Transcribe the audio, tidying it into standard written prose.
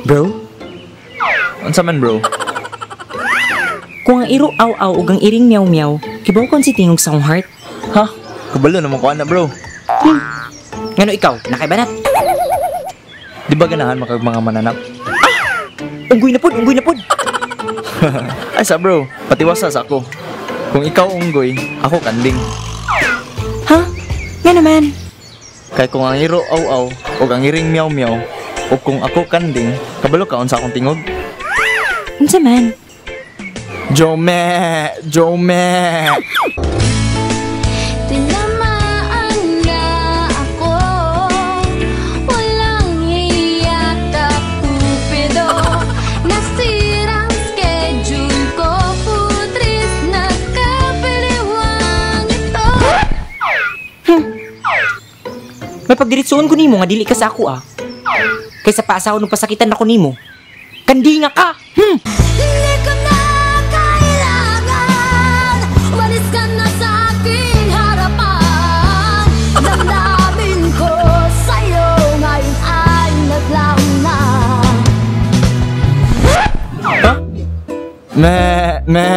Bro, Unsa man, bro? Kung ang iro aw-aw ug ang iring meow meow, kibaw kon si tingog sa akong heart. Ha? Kabalo naman ko ana, bro. Ngano ikaw, nakaibanat? Di ba ganahan makag mga mananap? Unggoy na pod, unggoy na pod. Ay sa bro, patiwasa sa ako. Kung ikaw unggoy, ako kanding. Ha? Nga naman. Kay kung ang iro aw-aw ug ang iring meow meow, ug kung ako kanding, kabalo ka unsa akong tingog? Unsa man? Jome, Jome. Tinamaan nga ako. Walang hiya ka, Kupido. Nasirang schedule ko. Putris na kapiliwang ito. May pagdiritsuon ko nimo nga dili ka sa ako ah. Kaysa paasahon ng pasakitan ako nimo. Kandinga ka! Hindi ko na kailangan. Umalis ka na sa aking harapan. Damdamin ko sa'yo ngayon ay naglaho na. Ha? Me, me.